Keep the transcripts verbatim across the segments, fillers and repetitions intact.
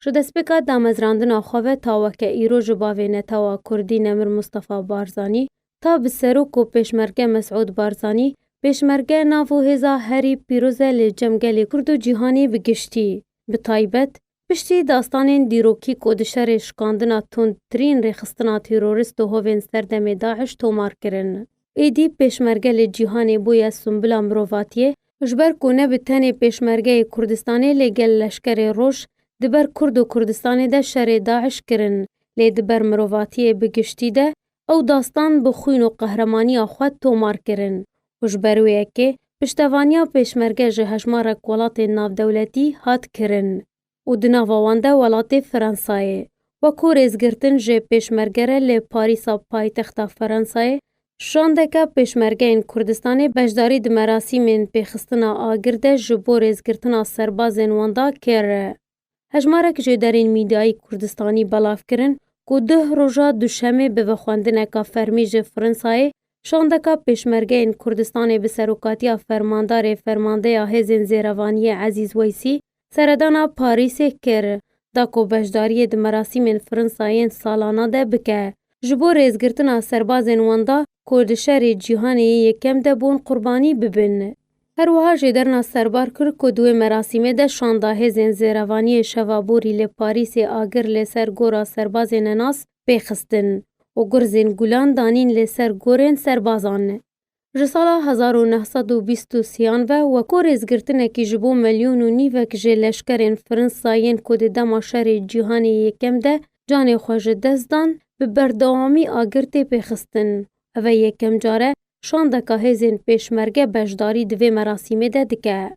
Ji destpêka damezrandina xwe ve ta weke îro ji bavê netewa kurdî Nemir Mustafa Barzanî, ta bi serok û pêşmerge Mesûd Barzanî, pêşmerge nav û hêza herî pîroz e li cem gelê Kurd û cîhanê bi giştî. Bi taybet, piştî dastanên dîrokî ku di şerê şikandina tundtirîn rêxistina terorîst û hovên serdemê DAIŞ tomar kirin. Êdî pêşmerge li cîhanê bûye simbula mirovatiyê, ji ber ku ne bi tenê pêşmergeyê Kurdistanê lê gel leşkerê roj di ber Kurd û Kurdistanê de şerê DAIŞ kirin, lê di ber mirovatiyê bi giştî de ew dastan bi xwîn û qehremaniya xwe tomar kirin û ji ber wê yekê piştevaniya pêşmerge ji hejmarek welatên navdewletî hat kirin û di nava wan de welatê Fransayê. Wek ku rêzgirtin ji pêşmerge re li Parîsa paytexta Fransayê, şandeke pêşmergeyên Kurdistanê beşdarî di merasîmên pêxistina agir de ji bo rêzgirtina serbazên wan da kir. Hejmarek jêderên mîdyayî Kurdistanî belav kirin ku duh roja duşemê bi vexwendineka fermî ji Fransayê şandeka pêşmergeyên Kurdistanê bi serokatiya fermandarê fermandeya hêzên zêrevaniyê Ezîz Weysî seredana Parîsê kir, da ku beşdariyê di merasîmên Fransayên salana de bike, ji bo rêzgirtina serbazên wan da ku di şerê cîhanê yê yekem de bûn qurbanî bibin. Her wiha jêderna serbar kir ku di wê merasîmê de şanda hêzên zêrevaniyê şeva borî li Parîsê agir li ser gora serbazên nenas pêxistin û gurzên gulan danîn li ser gorên serbazan. Ji sala hezar û neh sed û bîst û sêyan ve wek ku rêzgirtinekî ji bo milyon û nîvek ji leşkerên Fransa yên ku di dema şerê cîhanê yekem de canê xwe ji dest dan, bi berdewamî agir tê pêxistin. Ev e yekem car e şandeka hêzên pêşmerge beşdarî di vê merasîmê de dike.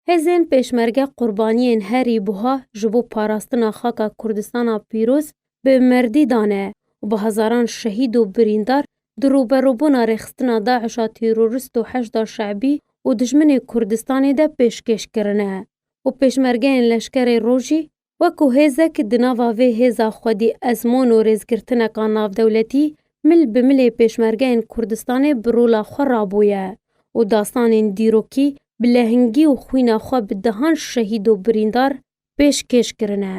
Hêzên pêşmerge qurbaniyên herî buha ji bo parastina xaka Kurdistana pîroz bi merdî dane û bi hezaran şehîd û birîndar di rûberûbûna rêxistina DAIŞa terorîst û Heşda Şebî û dijminê Kurdistanê de pêşkêş kirine û pêşmergeyên leşkerê rojî wekû hêzek di nava vê hêza xwedî ezmûn û rêzgirtineka navdewletî mil bi milê pêşmergeyên Kurdistanê bi rola xwe rabûye û dastanên dîrokî bi lehingî û xwîna xwe bi dehan şehîd û birîndar pêşkêş kirine.